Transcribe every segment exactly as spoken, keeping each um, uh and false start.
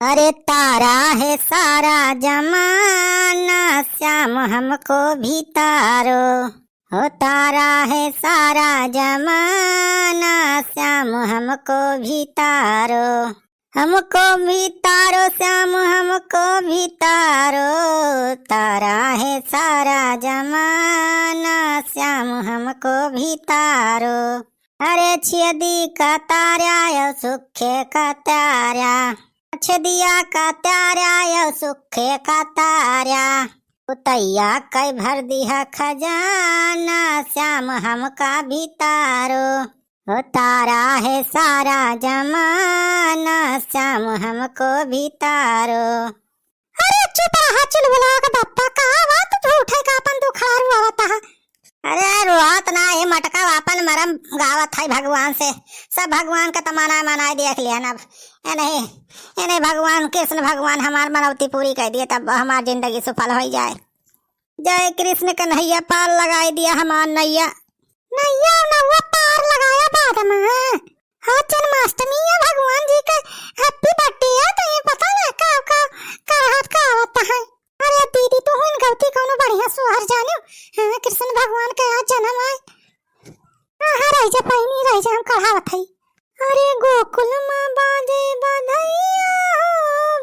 अरे तारा है सारा जमाना, श्याम हमको भी तारो। हो तारा है सारा जमाना, श्याम हमको भी तारो। हमको भी तारो श्याम, हमको भी तारो। तारा है सारा जमाना, श्याम हमको भी तारो। अरे छेदी का तारा यो सुखे का तारा, छेदिया का तारा यो सुखे का तारा। उतैया कै भर दिहा खजाना, श्याम हमका भी तारो। हो तारा है सारा जमाना, श्याम हमको भी तारो। अरे चुप रहा चुलबुला के बप्पा, का बात झूठे का अपन दुखार रोवत है? अरे रोवत ना, ये मटका आपन मरम गावत है भगवान से। सब भगवान का तमन्ना मनाई देख लिया ना। ए नहीं, ए नहीं भगवान, कृष्ण भगवान हमार मनौती पूरी कर दिए, तब हमार जिंदगी सुफल हो जाए। जय कृष्ण कन्हैया, पार लगाई दिया हमार नैया। नैया नौवा पार लगाया बाद में। हाँ, जन्माष्टमी है, भगवान जी का happy birthday है, तो ये पता ना का, का, का रात का आवत है। अरे दीदी, तू हुन गौती कौनो बढ़िया सोहर जानियो। हाँ, कृष्ण भगवान का आज जन्म आए। हाँ, हाँ, रह जा, पहिनी रह जा, हम कढ़ावत है। अरे गोकुल मा बाजे बधैया हो,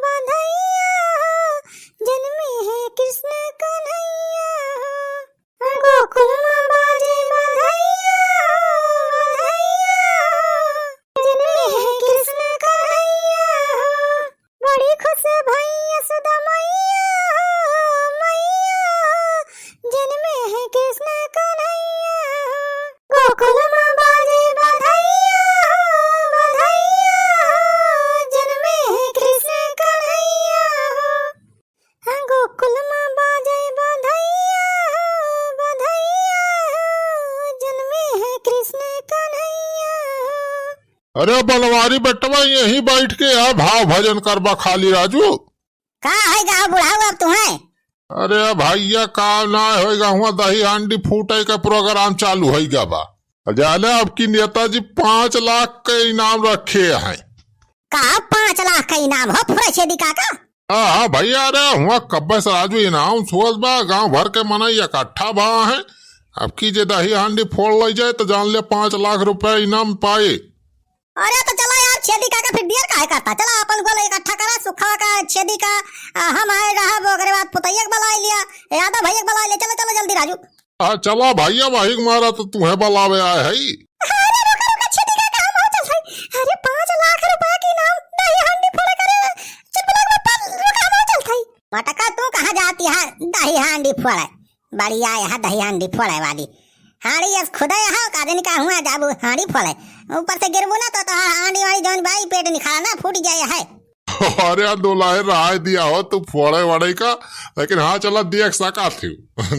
बधैया हो, जन्मे है कृष्ण कन्हैया हो। गोकुल मा बाजे बधैया हो, बधैया हो, जन्मे है कृष्ण कन्हैया हो। बड़ी खुश भई यशोदा मैया हो, मैया हो, जन्मे है कृष्ण कन्हैया हो। गोकुल मा बाजे बधैया हो, बधैया हो, जन्मे है कृष्ण कन्हैया हो। हाँ, गोकुल मा बाजे बधैया हो, बधैया हो, जन्मे है कृष्ण कन्हैया हो। अरे बनवारी बेटवा, यहीं बैठ के आ भाव भजन करबा खाली राजू। का है गाँव बुढ़ाऊ अब तुम्हें? अरे भैया, का ना होइगा, हुआ दही हांडी फूटे का program चालू होइगा बा। जाने अब की नेताजी पाँच लाख के इनाम रखे हैं। का पाँच लाख का इनाम हो फुरैशेदी काका? हाँ, हाँ भैया, अरे हुआ कब्बे से राजू इनाम सोच बा, गांव भर के मनई इकट्ठा भा है। अब की जे दही हांडी फोड़ लई जाए तो जान ले पाँच लाख रुपया इनाम पाए। अरे तो चला यार, छेदी काका फिर देर काहे करता? चला अपन गोल इकट्ठा करा, सुखवा का, छेदी का, आ, हम आए रहब, ओकरे बाद पुतैया के बुलाई लिया, यादव भैया के बुलाई लिया, चला, चला जल्दी राजू। आ, चला भैया, वही मारा तो तुम्हें बुलावे आए है। अरे रुका, रुका, छेदी काका, हम और चलत हई। अरे पाँच लाख रुपया के इनाम, दही हांडी फोड़े करे, चुलबुला के बप्पा, रुका, हम और चलत हई। मटका, तू कहाँ जाती है दही हांडी फोड़े? बड़ी आए है दही हांडी फोड़े वाली। हांडी अस खुदे है, का दिन का हुआ जाबू हांडी फोड़े। ऊपर से गिरबू ना तो, तो हांडी वाली जौन बाई पेट निखारा ना फूट जाए है। अरे यार, दुलाहे रहाय दिया हो तू फोड़े वड़े का, लेकिन हाँ चला देख सका थी।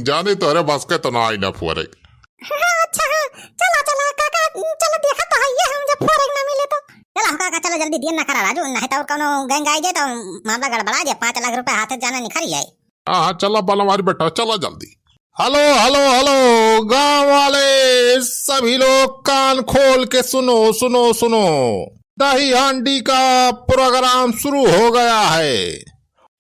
जाने तोहरे बस के तो ना आई ना फोड़े। हाँ, अच्छा, हाँ, चला, चला, काका, चला देखा तो है ये हम जब फोड़े ना मिले तो। चला हो काका, चला जल्दी देर ना करा राजू, नहीं तो और कौनो गैंग आई जाए तो मामला गड़बड़ा जाए, पाँच लाख रुपया हाथे जाना निखर जाए। हाँ, हाँ, चला बनवारी बेटा, चला जल्दी। हेलो, हेलो, हेलो, गांव वाले सभी लोग कान खोल के सुनो, सुनो, सुनो। दही हांडी का program शुरू हो गया है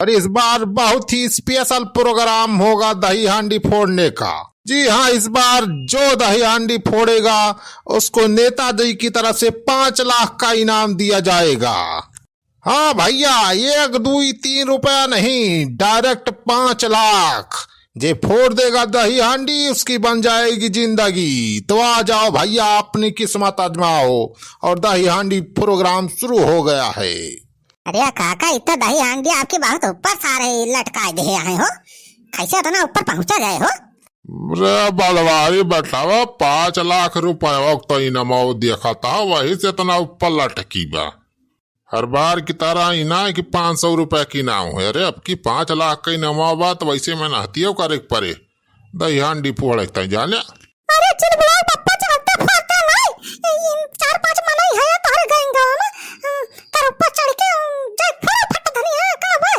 और इस बार बहुत ही special program होगा दही हांडी फोड़ने का। जी हाँ, इस बार जो दही हांडी फोड़ेगा उसको नेताजी की तरफ से पाँच लाख का इनाम दिया जाएगा। हाँ भैया, एक दुई तीन रुपया नहीं, direct पाँच लाख। जे फोड़ देगा दही हांडी, उसकी बन जाएगी जिंदगी। तो आ जाओ भैया, अपनी किस्मत आजमाओ। और दही हांडी program शुरू हो गया है। अरे काका, इतना दही हांडी आपके बहुत ऊपर सारे लटकाए दे हैं हो, कैसे इतना ऊपर पहुंचा जाए हो? रे बलवारी बेटावा, पाँच लाख रुपया तो इनाम देखा था, वही से इतना ऊपर लटकी बा। हर बार की तरह ही ना कि पाँच सौ रुपया के इनाम हो। अरे, अब की पाँच लाख का इनाम बा, तो वैसे में नहतियो करे के पड़े। दही हांडी फोड़े के ताई जाने। अरे, चुलबुला बप्पा, चलते फोड़ते नहीं। ये, ये चार पाँच मनई है तोहरे गैंग गाँव में। हम्म, तार ऊपर चढ़ के, हम्म, जाए फोड़ा फट धनी है, का बे?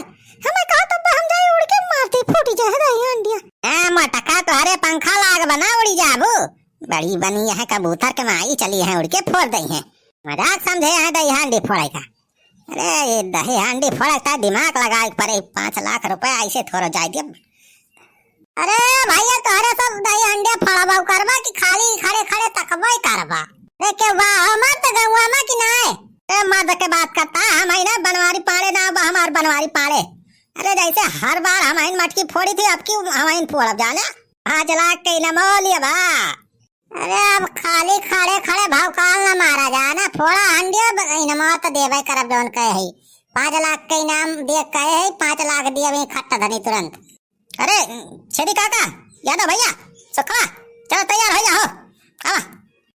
हमें कहा तब हम जाए उड़ के मार दे, फूट जाए दही हांडिया। ए, मोटका, तोहरे पंखा लाग बना उड़ी जाबू। बड़ी बनी है कबूतर के माई चली है उड़ के फोड़ दई है। मजाक समझे हैं दही हांडी फोड़े का। अरे, ये दही हांडी फोड़क ता दिमाग लगाए परे, पाँच लाख रुपया ऐसे थोड़ा जाए दिया। अरे भैया, तोहरे सब दही हांडी फोड़बा करबा कि खाली खड़े खड़े तकबो ही करबा? अरे के वाह, हमार तो गौवा में कि नाय? ए, मर्द के बात करता, हम ही ना बनवारी पाड़े ना, अब हमार बनवारी पाड़े। अरे जैसे हर बार हम ही मटकी फोड़ी थी, अब की हम ही फोड़ब जाना। पाँच लाख के इनाम लिया बा। अरे अब खाली खड़े खड़े भौकाल न मारा जा ना, फोड़ा हांडियो ब-, इनाम तो देबे करब जौन कहे है। पाँच लाख के इनाम दे कहे है, पाँच लाख दिए अभी खट्टा धनी तुरंत। अरे, छेदी काका, यादव भैया, सुखवा, चलो तैयार हो जाओ, आवा।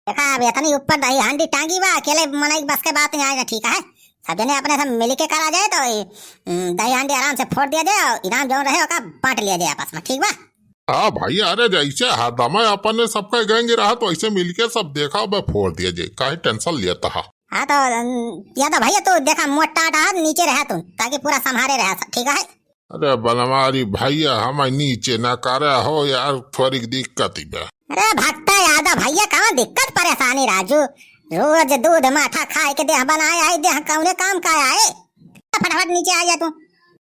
देखा, अब इतनी ऊपर दही हांडी टांगी बा, अकेले मनई बस के बात नहीं आएगा, ठीक है? सब जने अपने सब मिल के करा जाए तो, ई, उम, दही हांडी आराम से फोड़ दिया जाए और इनाम जौन रहे ओका बांट लिया जाए आपस में, ठीक बा? हाँ भैया, अरे जैसे हरदम अपन सबका गैंग रहा तो ऐसे मिलके सब देखा बा फोड़ दिया जाए, काहे टेंशन लेता है? हाँ तो, उम, यादव भैया तू देखा मोटा आटा नीचे रहा तू, ताकि पूरा संभारे रहा, ठीक है? अरे बनवारी भैया, हम नीचे ना करे हो यार, थोड़ी दिक्कत ही बा। अरे भक्ता यादव भैया, कहाँ दिक्कत परेशानी राजू? रोज दूध माठा खाए के देह बनाए आई, देह कौने काम का आए? फटाफट नीचे आ जा तू।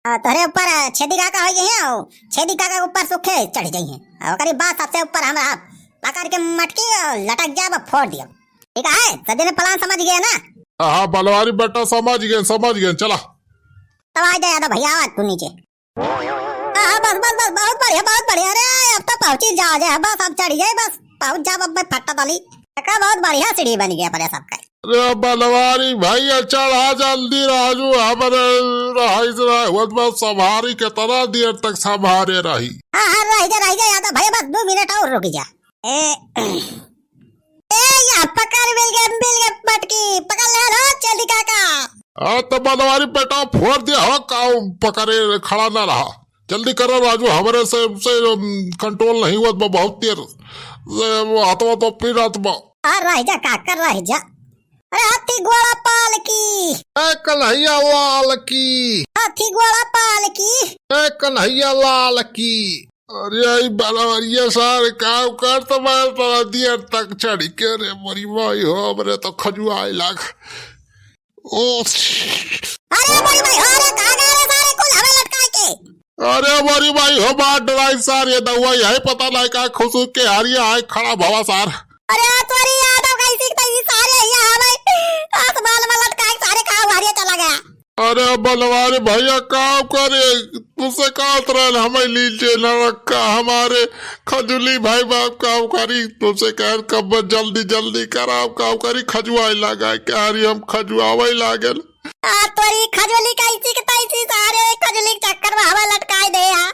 आ, तोहरे ऊपर छेदी काका हो गए हैं, छेदी काका के ऊपर सूखे चढ़ गई हैं। और ओकरी बाद सबसे ऊपर हम रहा, पकड़ के मटकी और लटक जाब, फोड़ दिया। ठीक है, सब जने plan समझ गए ना? हाँ, बनवारी बेटा, समझ गए, समझ गए, चला। तब आ जा यादव भैया, आ तू नीचे। हाँ, हाँ, बस, बस, बस, बहुत बढ़िया, बहुत बढ़िया। अरे, अब तो पहुँची जा, जा, बस, अब चढ़ी जाए, बस, पहुँच जा, अब मैं फट्टा तली। का बहुत बढ़िया सीढ़ी बन गया अपने सबका। अरे, बनवारी भैया, चढ़ा जल्दी, राजू, हमरे रहाइश रहा, हुआ तो बस संभारी, कितना देर तक संभारे रही? हाँ, हाँ, रह जा, रह जा, यादव भैया, बस दो मिनट और रुक जा। ए, ए, या पकड़, मिल गए, मिल गए मटकी, पकड़ ले लो, छेदी काका। हाँ, तो बनवारी बेटा फोड़ दिया हो, काऊ पकड़े खड़ा ना रहा। जल्दी करो राजू, हमरे से, से, उम, control नहीं हुआ, ब-, बहुत देर से वो हाथवा तो पीड़त बा। आ, रह जा काका, रह जा। अरे हाथी घोड़ा पाल की। ए कन्हैया लाल की। हाथी घोड़ा पाल की। ए कन्हैया लाल की। अरे आई बनवरिया सार, का करत बा इतना देर तक चढ़ के? रे मोरी माई हो, हमरे तो खजुआए लाग। ओ, अरे मोरी माई हो, अरे कहाँ गए रे सारे कुल हमें लटकाए के? अरे मोरी माई हो, मार डराई सार, ये दउआ यही पता नहीं का खुसुर के हारिया आए खड़ा भवा सार। अरे तोरी यादव कैसी तैसी सारे, ये हमें आसमान में लटकाए सारे, कहाँ हारिया चला गया? अरे बनवारी भैया, का करे? तुझसे कहत रहल, हमें नीचे न रखा, हमारे खजुली भाई बाप का करी, तुझसे कह कब जल्दी जल्दी कराओ, का करी, खजुआए लगा, क्या री हम खजुआवे लागल। आ, तोरी खजुली कैसी के तैसी सारे, खजुली के चक्कर में हवा लटकाए दे यार।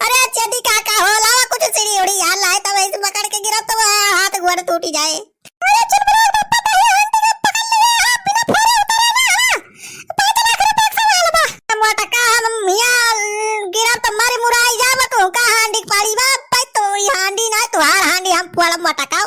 अरे छेदी काका हो, लावा कुछ सीढ़ी उड़ी यार, लाए तब ऐसे पकड़ के गिरब तो हाथ गोड़ टूटी जाए। अरे चुलबुला के पप्पा, पहले हांडी के पकड़ लिया, आप बिना फोड़े उतरे ना, हाँ? पाँच लाख रुपया के सवाल बा। मोटका, हम हियाँ गिरब त मारे मुराई जाब, तू का हांडी के पाड़ी बा, भाई तू ई हांडी ना, तुहार हांडी हम फोड़ब मोटका।